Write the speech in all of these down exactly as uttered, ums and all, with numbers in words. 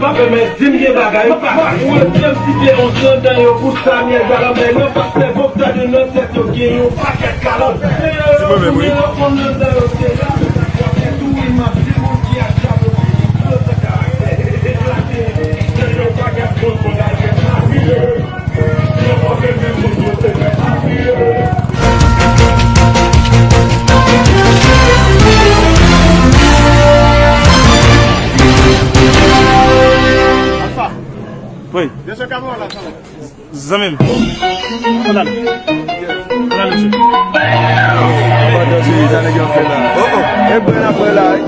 Papa, men di m gen bagay, papa. Ou wè, di m si te on sou anndan yo pou Samyèl Galanbèy nan, pastè Bogdan yo nan tèt yo gen yon pakèt kalòt. Se mwen menm, wi. Konbyen lòt moun anndan yo se la? Wi, m ap di moun ki ap chapo ki di yo se karaktè. Eklate, se yon pakèt moun pou gade sa. Wi. Zanmi m. Ann ale. Ann ale, mesye. Pandan se sa nèg yo fè la. Oh, oh. E bwè n ap bwè la, wi.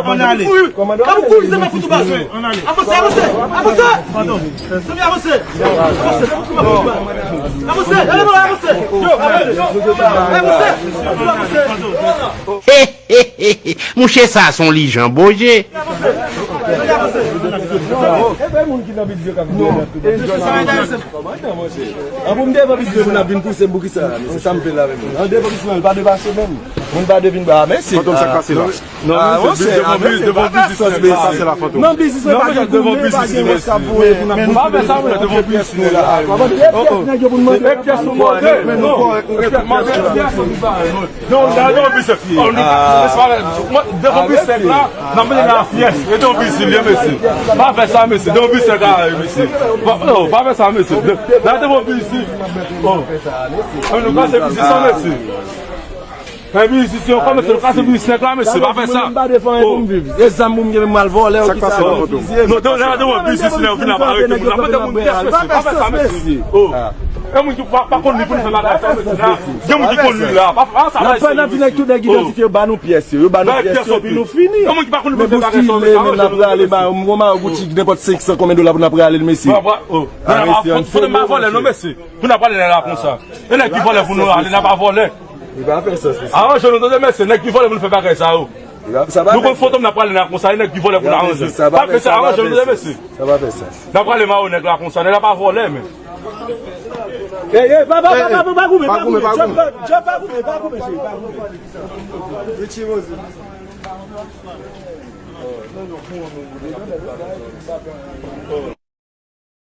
Ann ale. Kòmandan, ann ale. Avanse, avanse, avanse. Padon. Zanmi, avanse. Avanse, avanse. Avanse, avanse. Yo, avanse. Avanse. Mouche sa se on lijan boje. Avanse. Avanse. Avanse. An pou m devan biznis moun ap vin pouse m pou kisa? Se sa m fè la menm. An devan biznis moun pa devan se menm. Moun pa devin ba, men se. Fantom, sa k pase la? Non, ah, monchè, devan biznis, devan biznis, sa k pase la, Fantom? Non, biznis mwen pa gen pou mwen, pa gen lòt k ap voye pou n ap. Pa fè sa, monchè, devan biznis la. E pyès nèg yo pou n mande. E pyès nou mande. Non, non, non, devan biznis. Devan biznis la. Nan mwen la pyès, e devan biznis li ye, mesye. Pa fè sa, mesye. Devan biznis la, mesye. Pa, non, pa fè sa, mesye. La devan biznis. Oh. An nou kase biznis sa, mesye. Fè biznis yo kòm se nou kase biznis nèg la, mesye, pa fè sa. Mwen menm m pa defann pou m viv. E zam pou m gen, m al vòlè ou kisa? Non, devan, devan biznis nèg vin ap arete moun la, mwen devan moun pyès, mesye, pa fè sa, mesye. Oh. E moun ki pa, pa konn li pou nou fè bagay sa, mesye. Gen moun ki konn li la, pa, pa sa, mesye. N ap di nèg tout nèg idantifye yo, ba nou pyès yo, yo ba nou pyès yo, epi nou fini. E moun ki pa konn li pou fè bagay sa, mesye, men n ap rale ba yo, m gon ba yo boutik nenpòt senk san konbyen dola pou n ap rale l, mesye. Foto m pa vòlè non, mesye. Pou n ap rale la konsa. E nèg ki vòlè pou nou rale, n ap pa vòlè. Li pa fè sans, mesye. Aranje nou tande, mesye, nèg ki vòlè pou nou fè bagay sa yo. Nou konn foto m nan prale nan konsa, e nèg ki vòlè pou nou aranje. Pa fè sa, aranje nou tande, mesye. Sa pa fè sans. Nan prale mayo nèg la konsa, nèg la pa vòlè, men. Ey, ey, pa, pa, pa goumen, pa goumen, pa goumen. Jòf, pa goumen, pa goumen, cheri, pa goumen. Richie Rose.